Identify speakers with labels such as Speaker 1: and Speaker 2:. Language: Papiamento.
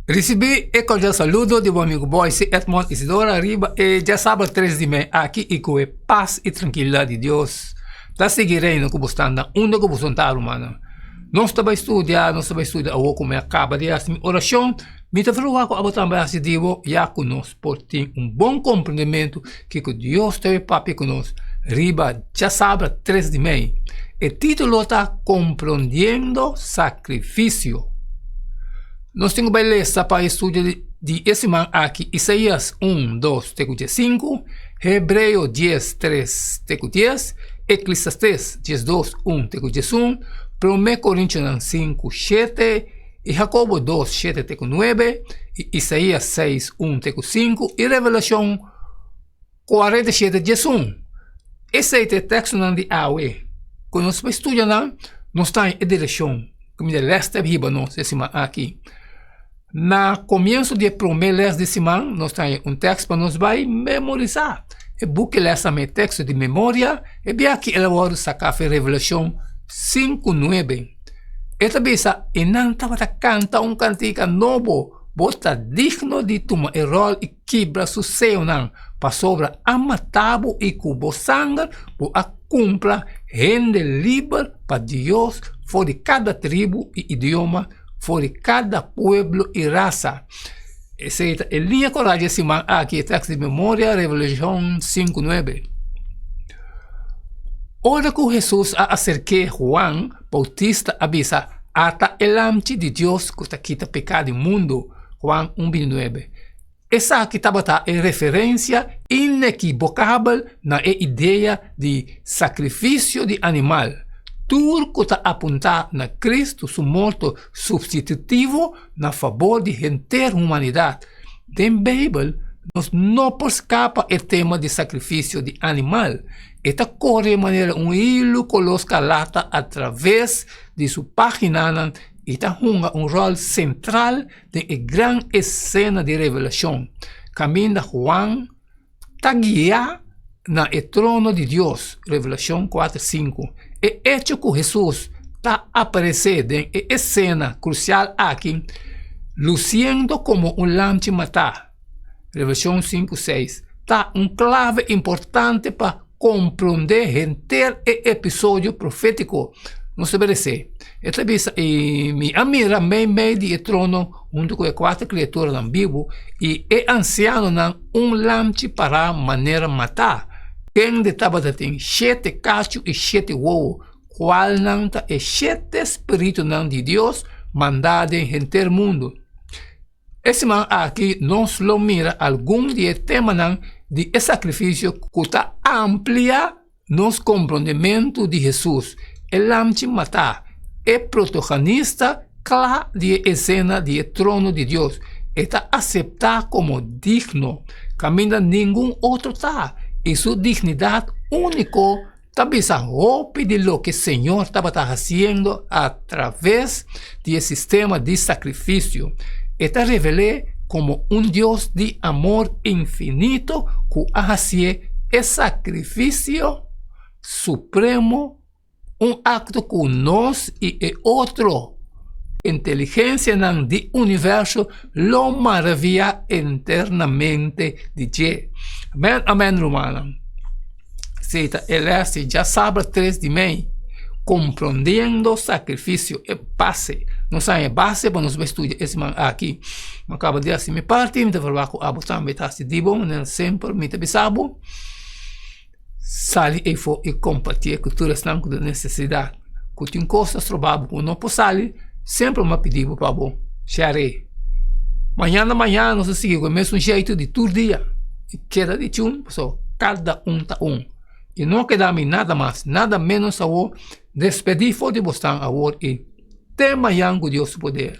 Speaker 1: Risibí e kordial saludo di bo amigo Boyce Edmond Isidora riba e djasabra tres di mei aki i ku e pas i trankilidat di Dios ta sigui reina ku bo stan na unda ku bo son ta rumannan. Nos ta bai studia, nos ta bai studia awor ku mi a kaba di hasi mi orashon, mi ta ferwagt ku abo tambe a hasi di bo ya ku nos por tin un bon komprendementu kiko Dios ta papia ku nos riba djasabra tres di mei. E titulo ta Komprondiendo Sakrifisio. Nos tin ku bai lesa pa e studio di e siman aki Isaías un, dos te ku diesinku, Hebreo dies, tres te ku dies, Eklesiastes diesdos, un te ku diesun, Promé Korintionan sinku, shete i Hakobo dos, shete te ku nuebe, i Isaías seis, un te ku sinku i Revelashon 47 diesun. Esei ta e tekstonan di awe. Ku nos bai studia nan, nos ta haña e direkshon ku mi lès ta hiba nos e siman aki. Na komienso di e promé lès di siman nos ta haña un tèks pa nos bai memorisá. E buki lès tambe e teksto di memoria, e bia aki el a wòrdu saká for Revelashon sinku nuebe. E ta bisa, I nan tabata kanta un kantika nobo, Bo ta digno di tuma e ròl i kibra su seonan, pasobra a mata bo i ku bo sanger bo a kumpra hende liber pa Dios for di kada tribu i idioma, for di kada pueblo i rasa. Esei ta e liña koral di e siman aki, e tekst di memoria, Revelashon 5:9. Ora ku Hesus a aserk'é Huan Boutista a bisa, Ata e Lamchi di Dios ku ta kita peká di mundu, Huan un bintinuebe. Esaki tabata e referensia inekibokabel na e idea di sakrifisio di animal, tur ku ta apuntá na Kristu su morto supstitutivo na fabor di henter humanidat. Den Beibel, nos no por skapa e tema di sakrifisio di animal. E ta kore manera un hilu koló skarlata atraves di su páginanan i ta hunga un ròl sentral den e gran esena di Revelashon, kaminda Huan ta guiá na e trono di Dios, Revelashon kuater sinku. E echo ku Hesus ta aparesé den e esena krusial aki, lusiendo komo un lamchi matá, Revelashon sinku seis, ta un klave importante pa komprondé henter e episodio profétiko. Nos ta meresé. E ta bisa, I mi a mira meimei di e trono huntu ku e kuater kriaturanan bibu i e ansianonan un lamchi pará manera matá, kende tabata tin shete kachu i shete wowo, kualnan ta e shete spiritunan di Dios mandá den henter mundu. E siman aki nos lo mira algun di e temanan di e sakrifisio ku ta amplia nos komprondementu di Hesus, e Lamchi matá, e protoganista kla di e esena di e trono di Dios. E ta aseptá komo digno, kaminda ningun otro ta, i su dignidat úniko ta bisa hopi di loke Señor tabata hasiendo atraves di e sistema di sakrifisio. E ta revel'é komo un Dios di amor infinito ku a hasié e sakrifisio supremo, un akto ku nos i e otro inteligensianan di universo lo maraviá eternamente di dje. Amèn, amèn, rumannan. Si ta e lès di djasabra tres di mei, Komprondiendo Sakrifisio, e base. Nos haña e base pa nos bai studia e siman aki. Mi a kaba di hasi mi parti, mi ta verwagt ku abo tambe ta hasi di bo, manera semper mi ta bisa bo, sali eyfo i kompartié ku tur esnan ku ta nesesidat. Ku tin kos ta stroba bo ku no por sali, semper mi a pidi bo pa bo share. Mañana mañana nos ta sigui ku e mesun sheitu di tur dia. I keda di chun pasobra kada un ta un. I no keda mi nada mas, nada ménos awor, despedí for di bosnan awor i te mañan ku Dios su poder.